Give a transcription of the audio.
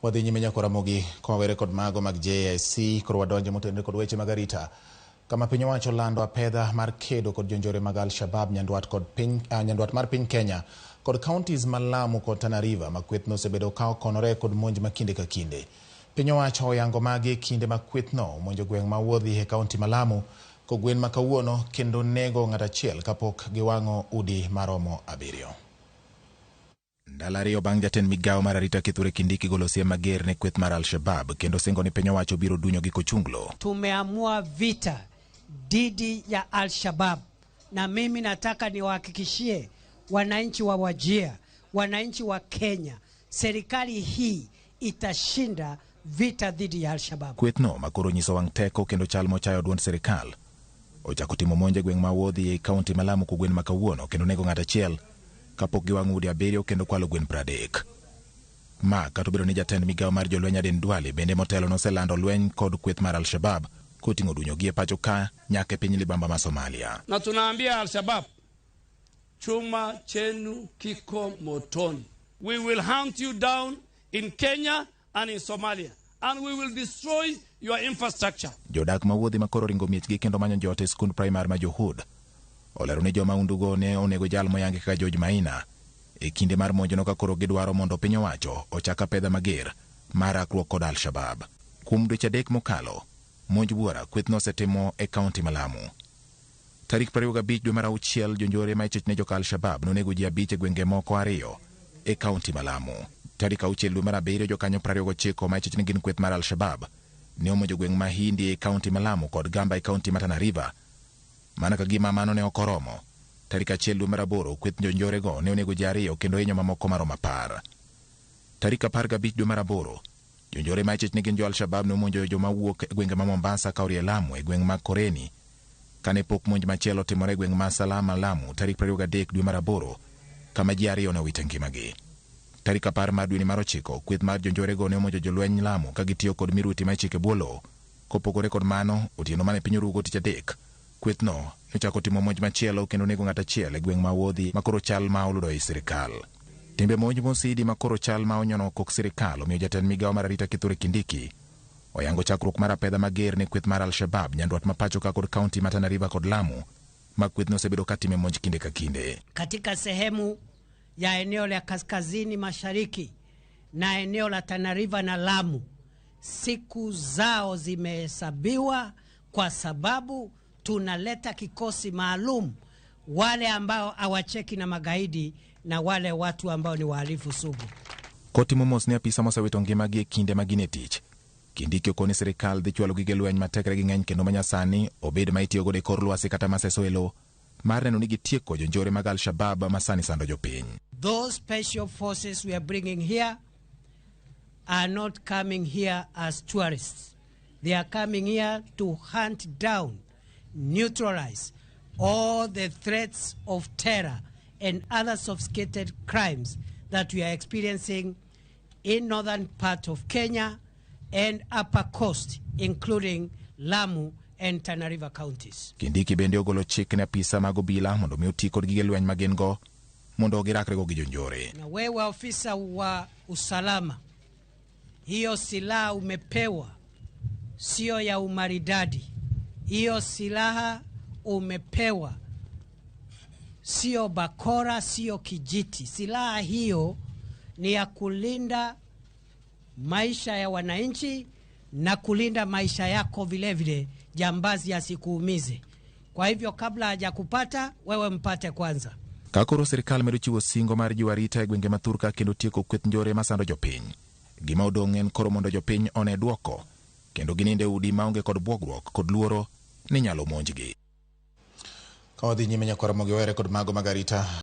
Wadhi nyime nyako Ramogi kowere kod mago mag JSC koro wadonjo motenore kod weche mag arita kama piny owacho lando apedha mar kedo kod jonjore mag Al-Shabaab nyandwat kod piny nyandwat mar piny Kenya kod counties ma Lamu kod Tana River ma kwethno osebedo ka okonore kod monj ma kinde ka kinde. Piny owacho oyango magi e kinde ma kwethno omonjo gweng' ma Wuodhi e kaunti ma Lamu kogwen ma kawuono kendo nego ng'at achiel kapok giwang'o udi maromo 7. Ndalo 2 bang' jatend migawo mar arita Kithure Kindiki golo siem mager ne kweth mar Al-Shabaab kendo singo ni piny owacho biro dunyo gi kochunglo. Tumeamua vita dhidi ya Al-Shabaab, na mimi nataka niwahakikishie wananchi wa Wajir, wananchi wa Kenya, serikali hii itashinda vita dhidi ya Al-Shabaab. Kwethno makoro nyiso wang' teko kendo chal mochayo duond sirikal ochako timo monj e gweng' ma Wuodhi e kaunti ma Lamu kogwen ma kawuono kendo nego ng'at achiel kapok giwang'o udi 7 kendo kwalo gwen 30. Ma kata obedo ni jatend migawo mar jolweny Aden Duale bende motelo noselando lweny kod kweth mar Al-Shabaab koting'o dunyo gi e pacho ka nyaka e piny libamba ma Somalia. Na tunaambia Al-Shabaab, chuma chenu kiko motoni. We will hunt you down in Kenya and in Somalia, and we will destroy your infrastructure. Jodak ma Wuodhi makoro ringo miechgi kendo manyo joot e skund primar ma Johud olero ni joma undugo ne onego jal moyangi kaka George Maina e kinde mar monjono ka koro gidwaro mondo piny owacho ochak apedha mager mar rakruok kod Al-Shabaab. Kuom dweche 3 mokalo, monj buora kwethno osetimo e kaunti ma Lamu. Tarik 25 dwe mar 6 jonjore ma ichich ne joka Al-Shabaab nonego ji 5 e gwenge moko 2 e kaunti ma Lamu. Tarik 6 dwe mar 7 jokanyo 29 ma ichich ne gin kweth mar Al-Shabaab ne omonjo gweng' ma Hindi e kaunti ma Lamu kod Gamba e kaunti ma Tana River. Mana ka gima mano ne ok oromo, tarik 1 dwe mar 8 kweth jonjorego ne onego ji 2 kendo hinyo mamoko maromo 10. Tarik 15 dwe mar 8 jonjore ma ichich ne gin jo Al-Shabaab ne omonjo joma wuok e gwenge ma Mombasa ka orie Lamu e gweng' ma Koreni. Kane pok monj machielo otimore e gweng' ma Salama Lamu tarik 23 dwe mar 8 kama ji 2 ne owito ngimagi. Tarik 10 mar dweni mar 9 kweth mar jonjorego ne omonjo jolweny Lamu ka gitiyo kod miruti ma ichiko e bwo lowo. Kopogore kod mano, otieno mane piny orugo tich adek, kwethno nochako timo monj machielo kendo nego ng'at achiel e gweng' ma Wuodhi ma koro chal ma oludo ei sirikal. Timbe monj mosidi ma koro chal ma onyono kok sirikal omiyo jatend migawo mar arita Kithure Kindiki oyango chakruok mar apedha mager ne kweth mar Al-Shabaab nyandwat ma pacho ka kod kaunti ma Tana River kod Lamu ma kwethno osebedo ka time monj kinde ka kinde. Katika sehemu ya eneo la kaskazini mashariki na eneo la Tana River na Lamu, siku zao zimehesabiwa kwa sababu tunaleta kikosi maalum, wale ambao hawacheki na magaidi na wale watu ambao ni wahalifu sugu. Kotimo mos ne apisa mosewito ngimagi e kinde ma gin e tich. Kindiki okoni sirikal dhi chwalo gige lweny ma tekregi ng'eny kendo ma nyasani obed ma itiyogodo e kor lwasi kata maseso e lowo mar neno ni gitieko jonjore mag Al-Shabaab ma sani sando jopiny. Those special forces we are bringing here are not coming here as tourists. They are coming here to hunt down, neutralize all the threats of terror and other sophisticated crimes that we are experiencing in northern part of Kenya and upper coast, including Lamu and Tana River counties. Kindiki bende ogolo chik ne apisa mag obila mondo mi oti kod gige lweny ma gin go mondo girakrego gi jonjore. Na wewe ofisa wa usalama, hiyo silaha umepewa sio ya umaridadi. Hiyo silaha umepewa sio bakora, sio kijiti. Silaha hiyo ni ya kulinda maisha ya wananchi na kulinda maisha yako vile vile, jambazi asikuumize. Kwa hivyo kabla hajakupata wewe mpate kwanza. Ka koro sirikal medo chiwo singo mar jiwo arita e gwenge ma thurka kendo tieko kweth njore masando jopiny. Gima odong' en koro mondo jopiny one duoko kendo gininde udi maonge kod bwogruok kod luoro ni nyalo monjgi. Ka wadhi nyime nyakwar Ramogi Owere kod mago mag arita.